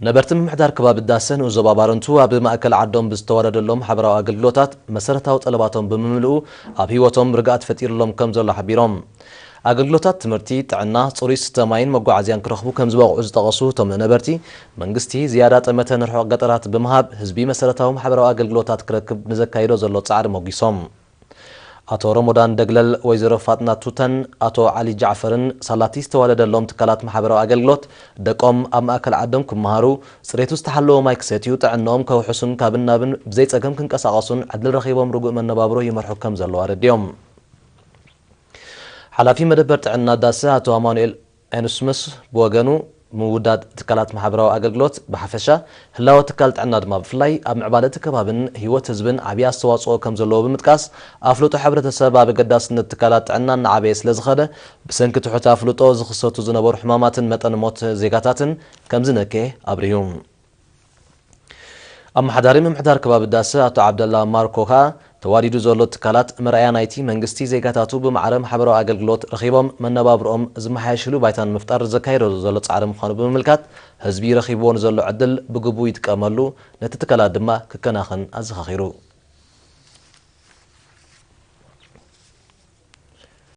ነበርቲ ምምሕዳር ከባቢ ዳሰ ንኡስ ዞባ ባረንቱ ኣብ ማእከል ዓዶም ብዝተዋደደሎም ሓበራዊ ኣገልግሎታት መሰረታዊ ጠለባቶም ብምምልኡ ኣብ ህይወቶም ርግኣት ፈጢሩሎም ከም ዘሎ ሓቢሮም። ኣገልግሎታት ትምህርቲ፣ ጥዕና፣ ጽሩይ ስተ ማይን መጓዓዝያን ክረኽቡ ከም ዝበቕዑ ዝጠቐሱ እቶም ነበርቲ፣ መንግስቲ ዝያዳ ጠመተ ንርሑቕ ገጠራት ብምሃብ ህዝቢ መሰረታዊ ማሕበራዊ ኣገልግሎታት ክረክብ ንዘካይዶ ዘሎ ጻዕሪ ሞጊሶም። ኣቶ ረሞዳን ደግለል፣ ወይዘሮ ፋጥና ቱተን ኣቶ ዓሊ ጃዕፈርን ሳላቲ ዝተዋደደሎም ትካላት ማሕበራዊ ኣገልግሎት ደቆም ኣብ ማእከል ዓዶም ክመሃሩ፣ ጽሬቱ ዝተሓለወ ማይ ክሰትዩ፣ ጥዕንኦም ከውሕሱን ካብን ናብን ብዘይጸገም ክንቀሳቐሱን ዕድል ረኺቦም ርጉእ መነባብሮ ይመርሑ ከም ዘለዉ ኣረዲኦም። ሓላፊ መደበር ጥዕና ዳሰ ኣቶ ኣማኑኤል ኤኑስምስ ብወገኑ፣ ምውዳድ ትካላት ማሕበራዊ ኣገልግሎት ብሓፈሻ፣ ህላወ ትካል ጥዕና ድማ ብፍላይ ኣብ ምዕባለ እቲ ከባብን ህይወት ህዝብን ዓብዪ ኣስተዋፅኦ ከም ዘለዎ ብምጥቃስ፣ ኣፍልጦ ሕብረተሰብ ኣብ ኣገዳስነት ትካላት ጥዕና እናዓበየ ስለ ዝኸደ፣ ብሰንኪ ትሑት ኣፍልጦ ዝኽሰቱ ዝነበሩ ሕማማትን መጠን ሞት ዜጋታትን ከም ዝነከየ ኣብሪሁ። ኣመሓዳሪ ምምሕዳር ከባቢ ዳሰ ኣቶ ዓብደላ ማርኮ ከኣ፣ ተዋዲዱ ዘሎ ትካላት መርኣያ ናይቲ መንግስቲ ዜጋታቱ ብማዕረ ማሕበራዊ ኣገልግሎት ረኺቦም መነባብርኦም ዝመሓየሽሉ ባይታ ንምፍጣር ዘካየዶ ዘሎ ጻዕሪ ምዃኑ ብምምልካት፣ ህዝቢ ረኺብዎ ንዘሎ ዕድል ብግቡእ ይጥቀመሉ፣ ነቲ ትካላት ድማ ክከናኸን ኣዘኻኺሩ።